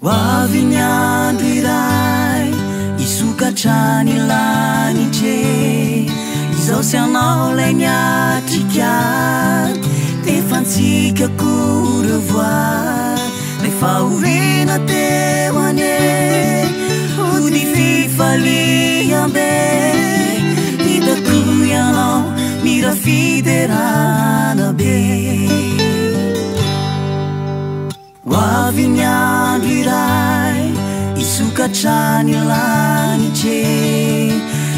Ho avy ny andro iray hisokatra ny lanitra e. Izaho sy anao ilay niatrika Tefantsika ko revoir Ilay fahoriana teo anie Hody fifaliam-be. Hitako ianao mira fiderana be. Ho avy ny andro iray hisokatra ny lanitra e.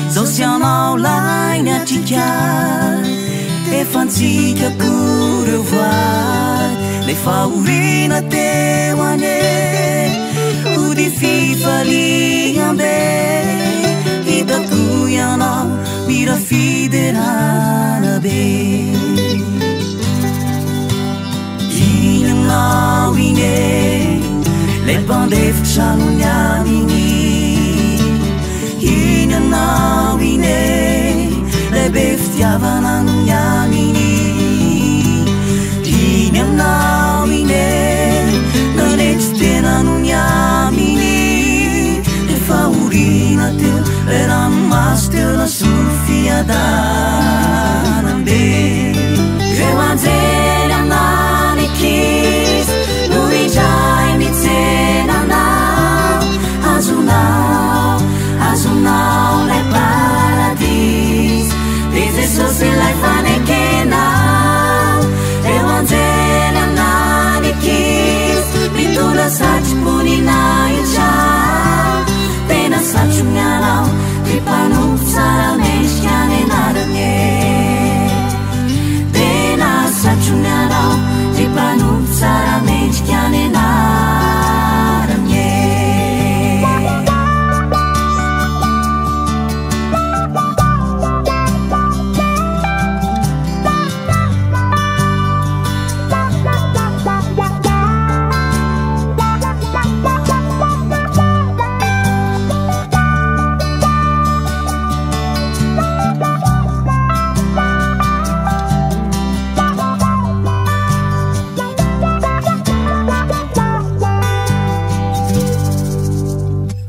Izaho sy anao lay niatrika Tefantsika ko revoir Ilay fahoriana teo anie Hody fifaliam-be. Hitako ianao mira fiderana be. Iny ianao iny e, ilay mpandefitra no niaminy. Iny ianao iny e, ilay be fitiavana no niaminy. Iny ianao iny e, nanetry tena no niaminy. Ilay fahoriana teo, ilay ranomaso teo nasolo fiadanam-be. Ireo anjely anankizy no indray mitsena anao. Azonao, azonao ilay paradisa. Dia Jesosy ilay fanekenao. Ireo anjely anankizy mitondra satroboninahitra. Tena satrony anao, ry mpanompo tsara mendrika ny anarany e. Tena satrony anao, ry mpanompo tsara mendrika ny anarany e.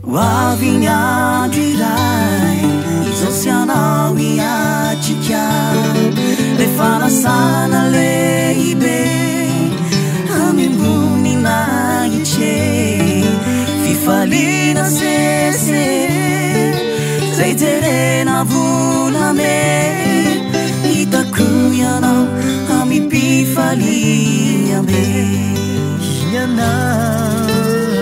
Ho avy ny andro iray izaho sy anao hiatrika ilay fanasana lehibe amim-boninahitra e. Fifaliana sese zay jerena volamena. Hitako ianao amim-pifaliam-be. Iny ianao